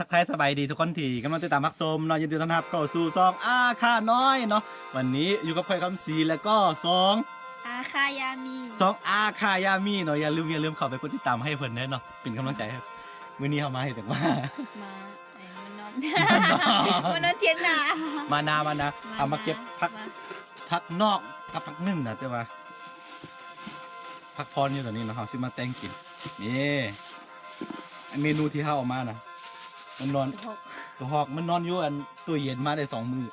ທັກທາຍສະບາຍດີທຸກຄົນທີ່ກຳລັງຕິດຕາມຮັບຊົມເນາະ, ຍິນດີຕ້ອນຮັບເຂົ້າສູ່ຊ່ອງອາຄານ້ອຍເນາະ. ວັນນີ້ຢູ່ກັບຂ້ອຍຄຳສີ ແລ້ວກໍຊ່ອງອາຄາຍາມີ ຊ່ອງອາຄາຍາມີເນາະ. ຢ່າລືມ ຢ່າລືມເຂົ້າໄປກົດຕິດຕາມໃຫ້ເພິ່ນເດີເນາະ, ເປັນກຳລັງໃຈໃຫ້. ມື້ນີ້ເຮົາມາເຮັດຫຍັງວະ? ມາ ເອີ ມານອນ ມານອນທຽງນາ ມານາ ມານາ ມານາ ເອົາມາເກັບຜັກ ມາ ຜັກນອກກັບຜັກໜຶ່ງນະ, ແຕ່ວ່າພັກຜ່ອນຢູ່ຕອນນີ້ເນາະ, ເຮົາຊິມາແຕ່ງກິນ. ນີ້ ເມນູທີ່ເຮົາເອົາມານະ ມັນນອນ ໂຕຮອກ ໂຕຮອກ ມັນນອນຢູ່ອັນຕູ້ເຢັນມາໄດ້ສອງມື້.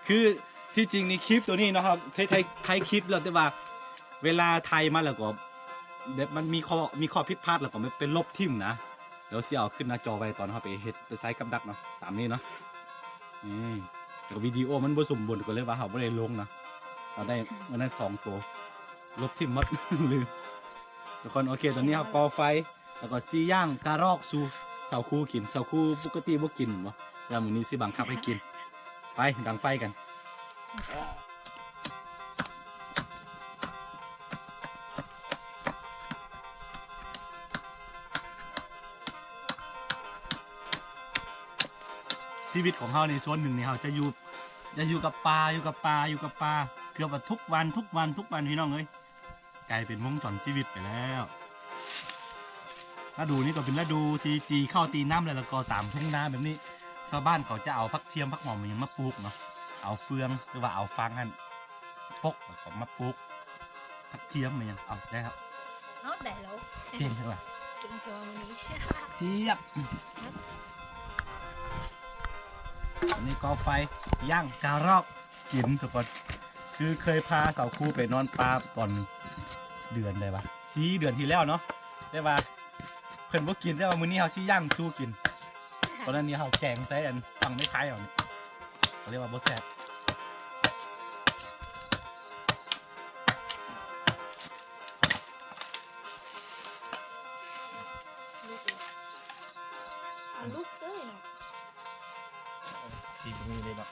ຄືທີ່ຈິງນີ້ຄລິບໂຕນີ້ເນາະ ເຮົາໄທ ໄທ ໄທຄລິບແລ້ວ, ແຕ່ວ່າເວລາໄທມາແລ້ວກໍແບບມັນມີຂໍ້ ມີຂໍ້ຜິດພາດ ແລ້ວກໍໄປລົບຖິ້ມນະ. ດຽວຊິເອົາຂຶ້ນໜ້າຈໍໄວ້ຕອນເຮົາໄປເຮັດ ໄປໃສ່ກັບດັກເນາະ, ຕາມນີ້ເນາະ. ນີ້ ແຕ່ວິດີໂອມັນບໍ່ສົມບູນ ກໍເລີຍວ່າເຮົາບໍ່ໄດ້ລົງເນາະ. ເຮົາໄດ້ມື້ນັ້ນສອງໂຕ ລົບຖິ້ມໝົດ ລືມ. ທຸກຄົນ ໂອເຄ ຕອນນີ້ເຮົາກໍ່ໄຟ ແລ້ວກໍຊິຍ່າງກະຣອກສູ່ສາວຄູກິນ. ສາວຄູປົກກະຕິບໍ່ກິນແມ່ນບໍ່? ແລ້ວມື້ນີ້ຊິບັງຄັບໃຫ້ກິນ. ໄປ ດັງໄຟກັນ. ຊີວິດຂອງເຮົາໃນສ່ວນໜຶ່ງນີ້ ເຮົາຈະຢູ່ ຈະຢູ່ກັບປ່າ ຢູ່ກັບປ່າ ຢູ່ກັບປ່າ ເກືອບວ່າທຸກວັນ ທຸກວັນ ທຸກວັນ ພີ່ນ້ອງເອີຍ. ກາຍເປັນວົງຈອນຊີວິດໄປແລ້ວ. ລະດູນີ້ກໍເປັນລະດູທີ່ຕີເຂົ້າຕີນ້ຳ ແລ້ວ ແລ້ວກໍຕາມທົ່ງນາແບບນີ້ ຊາວບ້ານເຂົາຈະເອົາຜັກທຽມ ຜັກຫອມ ອີຫຍັງມາປູກເນາະ, ເອົາເຟືອງ ຫຼືວ່າເອົາຟາງຫັ້ນປົກ ແລ້ວກໍມາປູກຜັກທຽມ ອີຫຍັງ ເອົາໄດ້ແລ້ວ ເອົາໄດ້ແລ້ວ ເກັ່ງເທື່ອ ເກັ່ງເທື່ອມື້ນີ້ ທຽບ. ອັນນີ້ກໍໄຟຍ່າງກະຣອກກິນທຸກຄົນ. ຄືເຄີຍພາສາວຄູໄປນອນປ່າຕອນເດືອນໃດວະ ສີ່ເດືອນທີ່ແລ້ວເນາະ, ແຕ່ວ່າເພິ່ນບໍ່ກິນ, ແຕ່ວ່າມື້ນີ້ເຮົາຊິຍ່າງສູ່ກິນ. ຕອນນັ້ນນີ້ເຮົາແກງໃສ່ອັນ ຝັງໄມ້ໄຜ່ເອົານີ້ ເຂົາເອີ້ນວ່າບໍ່ແຊບ. ລູກເອີຍ ມັນລູກເຊີຍເນາະ. ສີບໍ່ມີເລີຍເນາະ.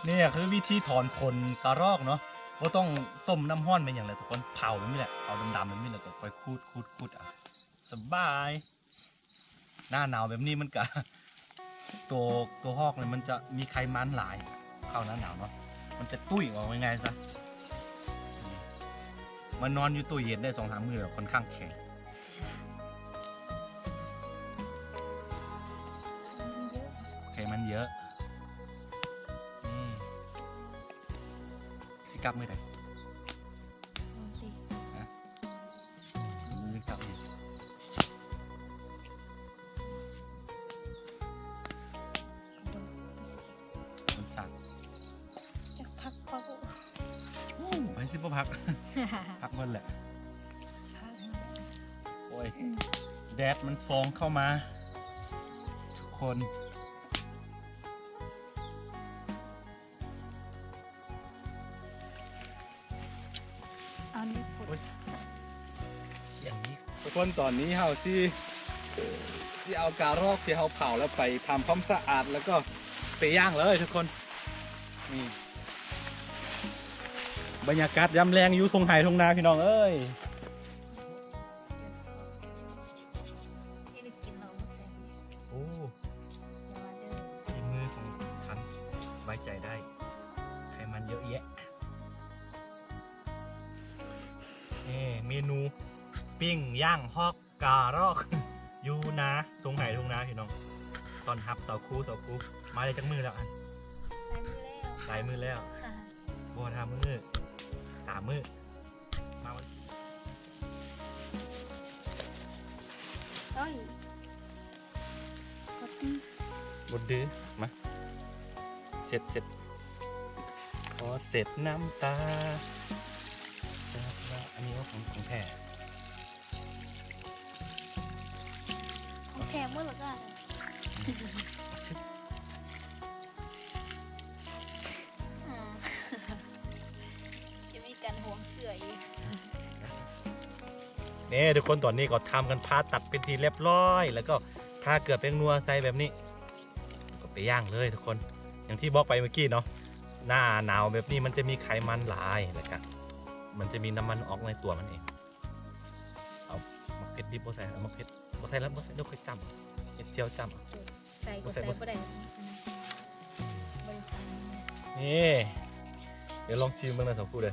ນີ້ຄືວິທີຖອນຂົນກະຣອກເນາະ, ບໍ່ຕ້ອງຕົ້ມນ້ຳຮ້ອນແມ່ນຫຍັງແຫຼະທຸກຄົນ, ເຜົາແບບນີ້ແຫຼະ ເຜົາດຳໆແບບນີ້ ແລ້ວກໍຄ່ອຍຂູດໆໆ ເອົາ ສະບາຍ. ໜ້າໜາວແບບນີ້ມັນກະ ໂຕ ໂຕຮອກນີ້ມັນຈະມີໄຂມັນຫຼາຍ, ເຂົ້າໜ້າໜາວເນາະ ມັນຈະຕຸ້ຍ ເວົ້າງ່າຍໆຊະ. ມານອນຢູ່ຕູ້ເຢັນໄດ້ສອງສາມມື້ແລ້ວ ຄ່ອນຂ້າງແຂງ ໄຂມັນເຍີະ. ອືມ ຊິກັບມື້ໃດ? ມື້ນີ້ ຮະ? ມື້ນີ້ກັບນີ້ ວັນເສົາ ຈັກພັກບໍ່? ໂອ້ ໃຜຊິບໍ່ພັກ? ພັກໝົດແຫຼະ. ໂອ້ຍ ອືມ ແດດມັນສ່ອງເຂົ້າມາທຸກຄົນ. ເອົານີ້ພຸດ ໂອ້ຍ ຢ່າງນີ້ ທຸກຄົນ ຕອນນີ້ເຮົາຊິ ຊິເອົາກະຣອກທີ່ເຮົາເຜົາແລ້ວໄປທຳຄວາມສະອາດ ແລ້ວກໍໄປຍ່າງເລີຍທຸກຄົນ. ນີ້ ບັນຍາກາດຍາມແລງຢູ່ທົ່ງໄຮ່ທົ່ງນາ ພີ່ນ້ອງເອີຍ. ໂອ້ ສີມືຂອງສັນ ໄວ້ໃຈໄດ້ ໄຂມັນເຍີະແຍະ. ນີ້ເມນູ ປີ້ງຍ່າງຮອກກະຣອກ ຢູ່ນາ ທົ່ງໄຮ່ທົ່ງນາ ພີ່ນ້ອງ. ຕ້ອນຮັບສາວຄູ ສາວຄູ ມາໄດ້ຈັກມື້ແລ້ວ? ຫຼາຍມື້ແລ້ວ ຫຼາຍມື້ແລ້ວ ບໍ່ ຫ້າມື້ ສາມມື້ ມາວັນ ໂອ້ຍ ບົດດື ມາ ເຊັດ ເຊັດ ຂໍເຊັດນ້ຳຕາ ອັນນີ້ຂອງ ຂອງແທ້ ຂອງແທ້ໝົດລະກະ ຈະມີການຫວງເສື້ອອີກ. ນີ້ທຸກຄົນ ຕອນນີ້ກໍທຳກັນຜ່າຕັດເປັນທີ່ລຽບຮ້ອຍ ແລ້ວກໍທາເກືອແປ້ງນົວໃສ່ແບບນີ້ ກໍໄປຍ່າງເລີຍທຸກຄົນ. ຢ່າງທີ່ບອກໄປເມື່ອກີ້ເນາະ ໜ້າໜາວແບບນີ້ມັນຈະມີໄຂມັນຫຼາຍ ແລ້ວກະມັນຈະມີນ້ຳມັນອອກໃນຕົວມັນເອງ. ເອົາໝາກເຜັດ ດິບບໍ່ໃສ່ ເອົາໝາກເຜັດບໍ່ໃສ່ແລ້ວ ບໍ່ໃສ່ ດຽວຄ່ອຍຈ້ຳ ເຮັດແຈ່ວຈ້ຳ ໃສ່ກໍໃສ່ບໍ່ໄດ້ ບໍ່ໄດ້ໃສ່ ນີ້ ດຽວລອງຊີມເບິ່ງນະສອງຄູ່ເດີ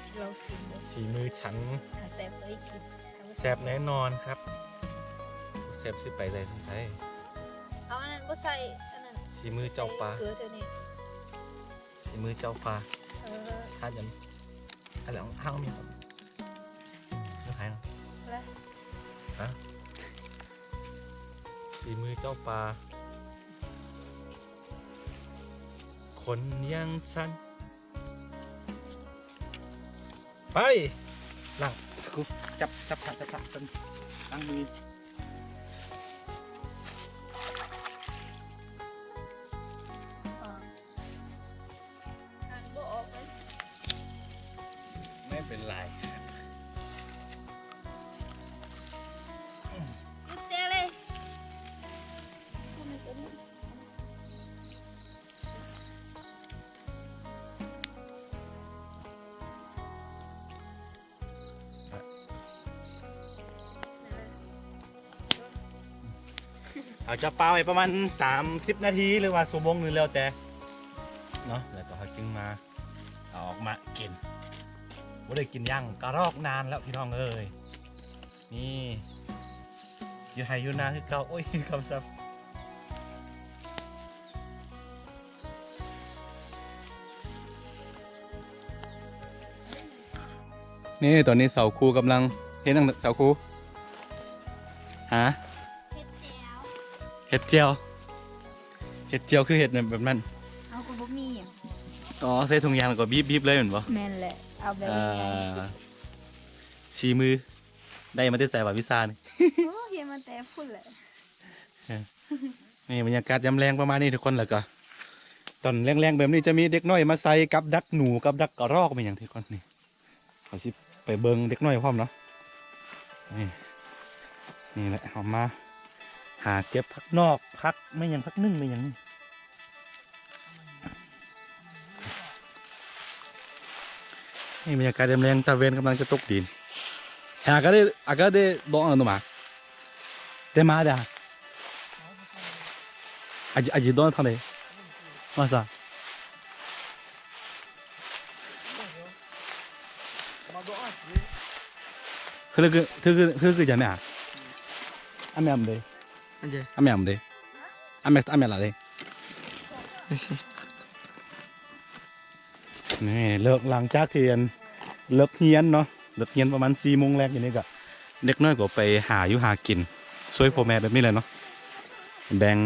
ຊິລອງຊີມເບິ່ງ ສີມືສັນ ຖ້າແຊບກໍໄດ້ກິນ ແຊບແນ່ນອນຄັບ ແຊບຊິໄປໃສໃສ ເອົາອັນນັ້ນບໍ່ໃສ່ ອັນນັ້ນ ສີມືເຈົ້າປ່າ ໃສ່ເກືອເທື່ອນີ້ ສີມືເຈົ້າປ່າ ເອີ ຖ້າຈັ່ງ ອັນນັ້ນເຮົາມີ ເລື່ອງໃຜນະ ແລະ ຮະ ສີມືເຈົ້າປ່າ ຄົນຢ່າງສັນ ໄປ ລ້າງ ສະກູ ຈັບ ຈັບພະ ຈັບພະ ລ້າງມື ອ່ານບໍ່ອອກເລີຍ ໄມ່ເປັນໄລ ຢຸດແຈເລີຍ ເອົາຈະປາໄວ້ປະມານສາມສິບນາທີ ຫຼືວ່າຊົ່ວໂມງໜຶ່ງ ແລ້ວແຕ່ເນາະ ແລ້ວກໍເຮົາຈຶ່ງມາເອົາອອກມາກິນ ບໍ່ໄດ້ກິນຢ່າງກະຮອກນານແລ້ວພີ່ນ້ອງເອີຍ ນີ້ ຢູ່ໄຮ່ຢູ່ນາຄືເກົ່າ ໂອ້ຍ ຄຳສັບ ນີ້ ຕອນນີ້ສາວຄູກຳລັງເຮັດຫຍັງ ສາວຄູ? ຫາ? ເຮັດແຈ່ວ ເຮັດແຈ່ວ ເຮັດແຈ່ວຄືເຮັດແບບນັ້ນ? ເອົາ ກໍບໍ່ມີ. ອໍ ໃສ່ຖົງຢາງແລ້ວກໍບີບໆເລີຍແມ່ນບໍ່? ແມ່ນແຫຼະ ເອົາແບບງ່າຍໆ. ສີມືໄດ້ມາແຕ່ໃສວະ ວິຊານີ້? ໂອ້ ຮຽນມາແຕ່ພຸ້ນແຫຼະ. ນີ້ບັນຍາກາດຍາມແລງປະມານນີ້ທຸກຄົນ ແລ້ວກໍຕອນແລງໆແບບນີ້ຈະມີເດັກນ້ອຍມາໃສ່ກັບດັກໜູ ກັບດັກກະຮອກ ແມ່ນຫຍັງທຸກຄົນ. ນີ້ເຮົາຊິໄປເບິ່ງເດັກນ້ອຍພ້ອມເນາະ. ນີ້ ນີ້ແຫຼະ ເຮົາມາຫາເກັບຜັກນອກ ຜັກແມ່ນຫຍັງ ຜັກໜຶ່ງແມ່ນຫຍັງນີ້. ນີ້ບັນຍາກາດຍາມແລງ ຕາເວັນກຳລັງຈະຕົກດິນ. ອາກາເດ ອາກາເດ ໂດອາໂນມາ ເຕມາດາ ອາຈິ ອາຈິ ໂດນທາເດ ມາຊາ ܚລະ ເຄີ ເຄີ ເຄີ ຈະແມ່ ອາ ອາແມ່ ອາເດ ອາແມ່ ອາເດ ອາແມ່ ອາແມ່ລະເດ. ນີ້ເລີກ ຫຼັງຈາກທີ່ອັນເລີກຮຽນເນາະ ເລີກຮຽນປະມານສີ່ໂມງແລງ ຢູ່ນີ້ກະເດັກນ້ອຍກໍໄປຫາຢູ່ຫາກິນ ຊ່ວຍພໍ່ແມ່ແບບນີ້ແຫຼະເນາະ ແບ່ງ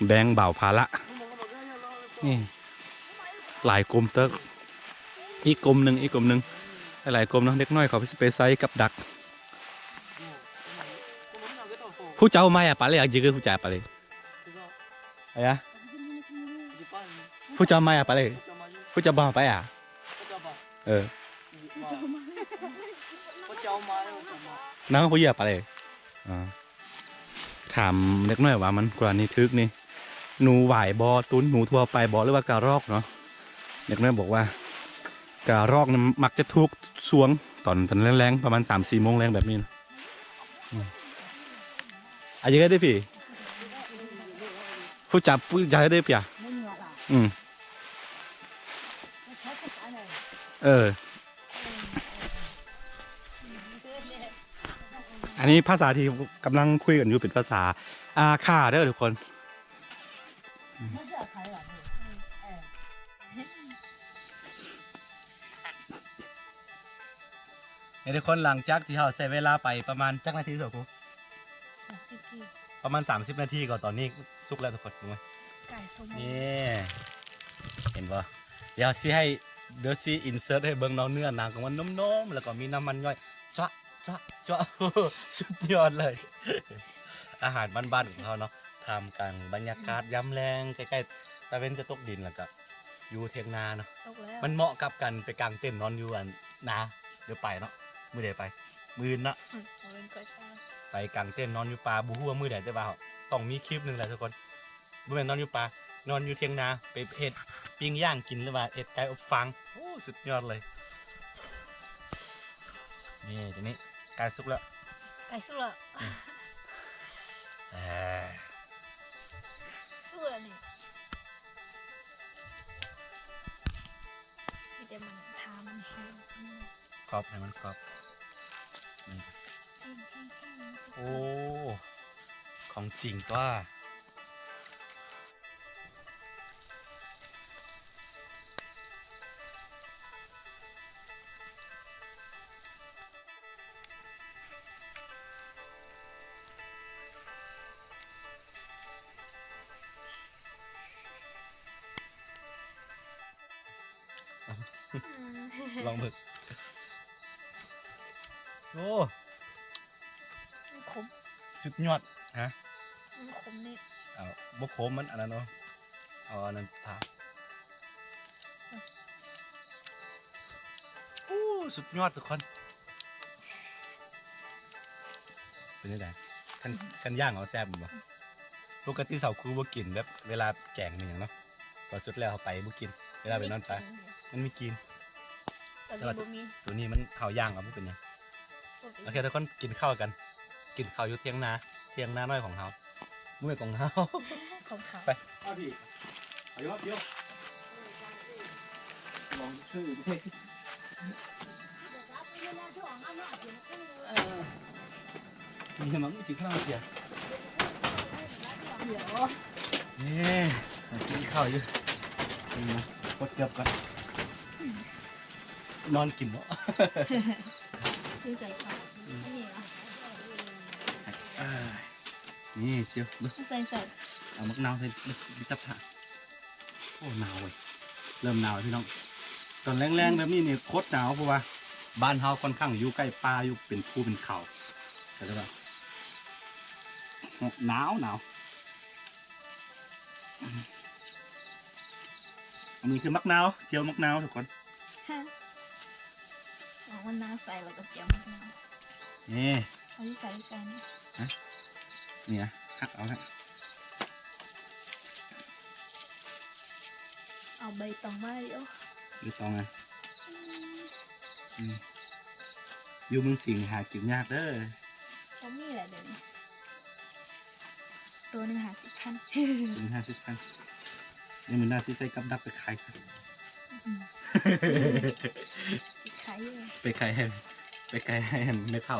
ແບ່ງເບົາພາລະ. ນີ້ຫຼາຍກົມເຕີບ ອີກກົມໜຶ່ງ ອີກກົມໜຶ່ງ ຫຼາຍກົມເນາະ ເດັກນ້ອຍເຂົາຊິໄປໃສ່ກັບດັກ. Hujau mai apa le, aja ke hujau apa le. Ya. Hujau mai apa le. Hujau apa ya. ເອີ ນາງຜູ້ຢາປາເລີຍ. ອ່າ ຖາມເດັກນ້ອຍວ່າມັນກະລະນີຖືກນີ້ ໜູຫວາຍບໍ່ ຕຸນໜູທົ່ວໄປບໍ່ ຫຼືວ່າກະຮອກເນາະ. ເດັກນ້ອຍບອກວ່າກະຮອກນັ້ນມັກຈະຖືກຊ່ວງຕອນ ຕອນແລງໆ ປະມານສາມສີ່ໂມງແລງແບບນີ້ນະ. ອືມ ອາເຈກະເດພີ ຮູ້ຈັກ ຮູ້ຈັກເດພີອະ. ອືມ ເອີ ອັນນີ້ພາສາທີ່ກຳລັງຄຸຍກັນຢູ່ເປັນພາສາ ອ່າ ຂ້າເດີທຸກຄົນ. ເອີ ທຸກຄົນ ຫຼັງຈາກທີ່ເຮົາໃຊ້ເວລາໄປປະມານຈັກນາທີ ສາວຄູ? ສາມສິບນາທີ ປະມານສາມສິບນາທີ ກໍຕອນນີ້ສຸກແລ້ວທຸກຄົນ ເຫັນບໍ່? ນີ້ ເຫັນບໍ່? ດຽວຊິໃຫ້ ດຽວຊິອິນເສີດໃຫ້ເບິ່ງເນາະ ເນື້ອໜັງຂອງມັນນຸ້ມໆ ແລ້ວກໍມີນ້ຳມັນຍ້ອຍ ຈະ ຈະ ຈະ ສຸດຍອດເລີຍ ອາຫານບ້ານໆຂອງເຮົາເນາະ ທ່າມກາງບັນຍາກາດຍາມແລງ ໃກ້ໆຕາເວັນຈະຕົກດິນ ແລ້ວກໍຢູ່ຖຽງນາເນາະ. ຕົກແລ້ວ ມັນເໝາະກັບການໄປກາງເຕັນນອນຢູ່ອັນນາ ດຽວໄປເນາະ ມື້ໃດໄປ? ມື້ອື່ນເນາະ. ອືມ ມື້ອື່ນກໍໄປ ໄປກາງເຕັນນອນຢູ່ປ່າ ບໍ່ຮູ້ວ່າມື້ໃດ ແຕ່ວ່າຕ້ອງມີຄລິບໜຶ່ງແຫຼະທຸກຄົນ. ບໍ່ແມ່ນນອນຢູ່ປ່າ ນອນຢູ່ຖຽງນາ ໄປເຮັດປີ້ງຍ່າງກິນ ຫຼືວ່າເຮັດໄກ່ອົບຟາງ. ໂອ້ ສຸດຍອດເລີຍ. ນີ້ ຕົວນີ້ໃກ້ສຸກແລ້ວ ໃກ້ສຸກແລ້ວ ອ່າ ສຸກແລ້ວນີ້ ມີແຕ່ມັນ ຖ້າມັນແຫ້ງ ອືມ ກອບໃຫ້ມັນກອບ ອືມ ແຫ້ງໆໆ ໂອ້ ຂອງຈິງຕົວະ. ລອງເບິ່ງ ໂອ້ ມັນຂົມ ສຸດຍອດ ຮະ ມັນຂົມນີ້ ເອົາ ບໍ່ຂົມ ມັນອັນນັ້ນເນາະ ເອົາອັນນັ້ນທາ ໂອ້ ສຸດຍອດທຸກຄົນ ເປັນຈັ່ງໃດ ຄັນ ຄັນຍ່າງເອົາແຊບແມ່ນບໍ່? ປົກກະຕິສາວຄູບໍ່ກິນແບບເວລາແກງແມ່ນຫຍັງເນາະ ພໍສຸດແລ້ວເຮົາໄປບໍ່ກິນ ເວລາໄປນອນປ່າ ມັນມີກິ່ນ ຕົວນີ້ບໍ່ມີ ຕົວນີ້ມັນ ເຮົາຍ່າງເອົາບໍ່ເປັນຫຍັງ ບໍ່ເປັນ ໂອເຄ ທຸກຄົນ ກິນເຂົ້າກັນ ກິນເຂົ້າຢູ່ຖຽງນາ ຖຽງນານ້ອຍຂອງເຮົາ ບໍ່ແມ່ນຂອງເຮົາ ຂອງເຂົາ ໄປ ເອົາດີ ອາຍຸ ລອງຊື່ ເອີ ມີແຕ່ໝາກໝູຊິເຂົ້າເສຍ ເອີ ກິນເຂົ້າຢູ່ ນີ້ນະ ກົດເກືອບກ່ອນ ນອນກິນເນາະ ຄືໃສ່ເຂົ້າ ອືມ ອັນນີ້ຫວາ ເອີ ນີ້ເຈົ້າ ໃສ່ ໃສ່ ເອົາໝາກນາວໃສ່ ບິດຕັບທາ ໂອ້ ໜາວເວີຍ ເລີ່ມໜາວແລ້ວພີ່ນ້ອງ ຕອນແລງໆແບບນີ້ນີ້ໂຄດໜາວ ເພາະວ່າບ້ານເຮົາຂ້ອນຂ້າງຢູ່ໃກ້ປ່າ ຢູ່ເປັນພູເປັນເຂົາ ກະເລີຍວ່າ ໜາວ ໜາວ ອັນນີ້ຄືໝາກນາວ ຈຽວໝາກນາວທຸກຄົນ ຮະ ເອົາໝາກນາວໃສ່ ແລ້ວກໍຈຽວໝາກນາວ ນີ້ ເອົາທີ່ໃສ່ ໃສ່ນີ້ ຮະ ນີ້ນະ ຫັກເອົາລະ ເອົາໃບຕອງມາເອົາ ໃບຕອງນະ ອືມ ອືມ ຢູ່ເມືອງສິງຫາກິນຍາກເດີ ບໍ່ມີແຫຼະດຽວນີ້ ໂຕໜຶ່ງຫ້າສິບພັນ ໂຕໜຶ່ງຫ້າສິບພັນ ດຽວມື້ໜ້າຊິໃສ່ກັບດັກໄປຂາຍ ອືມ ໄປຂາຍ ໄປຂາຍໃຫ້ ໄປຂາຍໃຫ້ແມ່ເຖົ້າ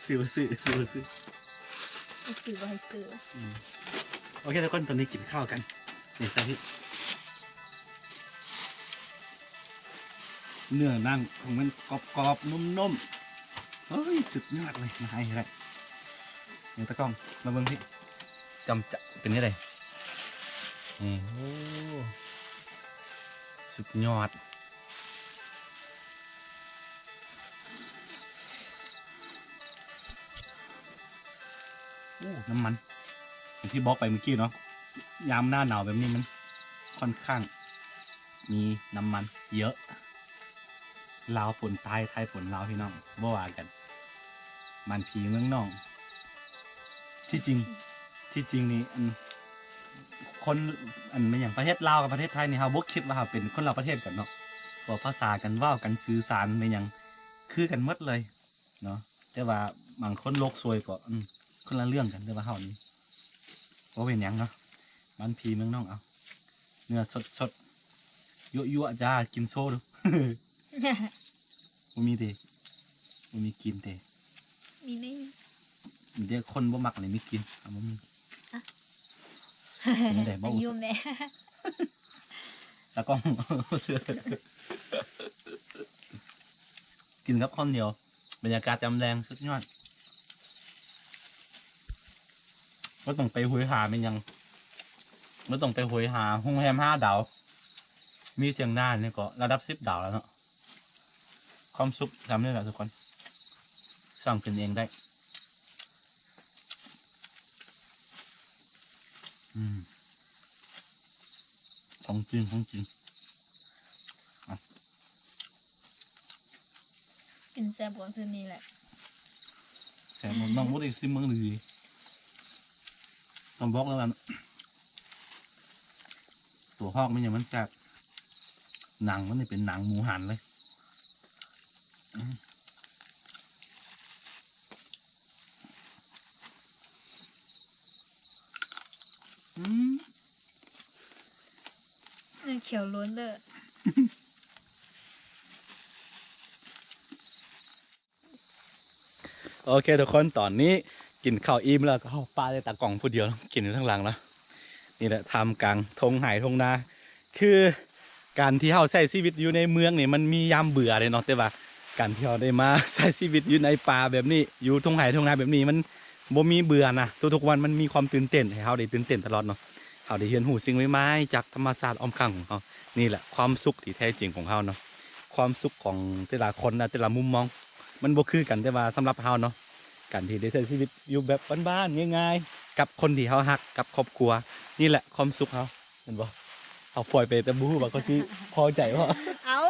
ຊື້ບໍ່ຊື້ ຊື້ບໍ່ຊື້ ບໍ່ຊື້ ບໍ່ໃຫ້ຊື້ ອືມ ໂອເຄທຸກຄົນ ຕອນນີ້ກິນເຂົ້າກັນ ນີ້ ເນື້ອໜັງຂອງມັນກອບໆ ນຸ້ມໆ ເຮີ້ຍ ສຸດຍອດເລີຍ ມາໃຫ້ໄດ້ ນີ້ຕາກ້ອງ ມາເບິ່ງພີ້ ຈຳຈະເປັນຈັ່ງໃດ ນີ້ ໂອ້ ສຸດຍອດ ໂອ້ ນ້ຳມັນ ຢ່າງທີ່ບອກໄປເມື່ອກີ້ເນາະ ຍາມໜ້າໜາວແບບນີ້ມັນຂ້ອນຂ້າງມີນ້ຳມັນເຍອະ ລາວປົນໄທ ໄທປົນລາວ ພີ່ນ້ອງ ບໍ່ວ່າກັນ ບ້ານພີ່ເມືອງນ້ອງ ທີ່ຈິງ ທີ່ຈິງນີ້ ອັນ ຄົນ ອັນ ແມ່ນຫຍັງ ປະເທດລາວກັບປະເທດໄທນີ້ ເຮົາບໍ່ຄິດວ່າເຮົາເປັນຄົນລະປະເທດກັນເນາະ ເວົ້າພາສາກັນ ເວົ້າກັນ ສື່ສານແມ່ນຫຍັງ ຄືກັນໝົດເລີຍເນາະ ແຕ່ວ່າບາງຄົນໂລກສວຍກໍ ອືມ ຄົນລະເລື່ອງກັນ ແຕ່ວ່າເຮົານີ້ບໍ່ເປັນຫຍັງເນາະ ບ້ານພີ່ເມືອງນ້ອງ ເອົາ ເນື້ອສົດໆ ຍົວະໆ ຈ້າ ກິນໂຊດູ ບໍ່ມີເດ ບໍ່ມີກິນເດ ມີແນ່ ມີແຕ່ຄົນບໍ່ມັກນີ້ມີກິນ ເອົາ ບໍ່ມີ ອະ ເປັນຈັ່ງໃດ ບໍ່ຮູ້ສຶກ ຕາກ້ອງ ກິນກັບເຂົ້າໜຽວ ບັນຍາກາດຍາມແລງສຸດຍອດ ບໍ່ຕ້ອງໄປໂຫຍຫາແມ່ນຫຍັງ ບໍ່ຕ້ອງໄປໂຫຍຫາໂຮງແຮມຫ້າດາວ ມີຖຽງນານີ້ກໍລະດັບສິບດາວແລ້ວເນາະ ຄວາມສຸກຊ່ຳນີ້ແຫຼະທຸກຄົນ ສ້າງຂຶ້ນເອງໄດ້ ອືມ ຂອງຈິງ ຂອງຈິງ ອ່ະ ກິນແຊບກວ່າຄືນນີ້ແຫຼະ ແຊບ ນ້ອງບໍ່ໄດ້ຊິມເບິ່ງດີໆ ຕ້ອງບອກແລ້ວວ່າ ຕົວຮອກມັນຫຍັງມັນແຊບ ໜັງມັນນີ້ເປັນໜັງໝູຫັນເລີຍ ອືມ. ແກ້ວລົ້ນເດີ. ໂອເຄທຸກຄົນ ຕອນນີ້ກິນເຂົ້າອີ່ມແລ້ວ ກໍເຮົາປະແຕ່ຕາກ້ອງຜູ້ດຽວເນາະ ກິນຢູ່ທາງຫຼັງເນາະ. ນີ້ແຫຼະ ທ່າມກາງທົ່ງໄຮ່ທົ່ງນາ ຄືການທີ່ເຮົາໃຊ້ຊີວິດຢູ່ໃນເມືອງນີ້ ມັນມີຍາມເບື່ອເດ້ເນາະ ແຕ່ວ່າການທີ່ເຮົາໄດ້ມາໃຊ້ຊີວິດຢູ່ໃນປ່າແບບນີ້ ຢູ່ທົ່ງໄຮ່ທົ່ງນາແບບນີ້ ມັນບໍ່ມີເບື່ອນະ. ທຸກໆວັນມັນມີຄວາມຕື່ນເຕັ້ນໃຫ້ເຮົາໄດ້ຕື່ນເຕັ້ນຕະຫຼອດເນາະ. ເຮົາໄດ້ຮຽນຮູ້ສິ່ງໃໝ່ໆຈາກທຳມະຊາດອ້ອມຂ້າງຂອງເຮົາ. ນີ້ແຫຼະຄວາມສຸກທີ່ແທ້ຈິງຂອງເຮົາເນາະ. ຄວາມສຸກຂອງແຕ່ລະຄົນນະ ແຕ່ລະມຸມມອງ ມັນບໍ່ຄືກັນ ແຕ່ວ່າສຳລັບເຮົາເນາະ ການທີ່ໄດ້ໃຊ້ຊີວິດຢູ່ແບບບ້ານໆ ງ່າຍໆ ກັບຄົນທີ່ເຮົາຮັກ ກັບຄອບຄົວ ນີ້ແຫຼະຄວາມສຸກເຮົາ ແມ່ນບໍ່? ເຮົາປ່ອຍໄປແຕ່ບໍ່ຮູ້ວ່າເຂົາຊິພໍໃຈບໍ່. ເອົາ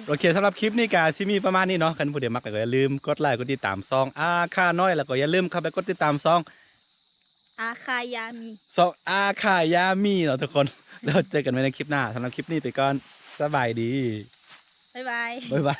ໂອເຄ ສຳລັບຄລິບນີ້ກະຊິມີປະມານນີ້ເນາະ. ຄັນຜູ້ໃດມັກແລ້ວກໍຢ່າລືມກົດໄລກົດຕິດຕາມຊ່ອງອາຄານ້ອຍ ແລ້ວກໍຢ່າລືມເຂົ້າໄປກົດຕິດຕາມຊ່ອງ ອາຄາຢາມີ ຊ່ອງອາຄາຢາມີເນາະທຸກຄົນ. ແລ້ວເຈີກັນໃໝ່ໃນຄລິບໜ້າ. ສຳລັບຄລິບນີ້ໄປກ່ອນ ສະບາຍດີ ບາຍບາຍ ບາຍບາຍ.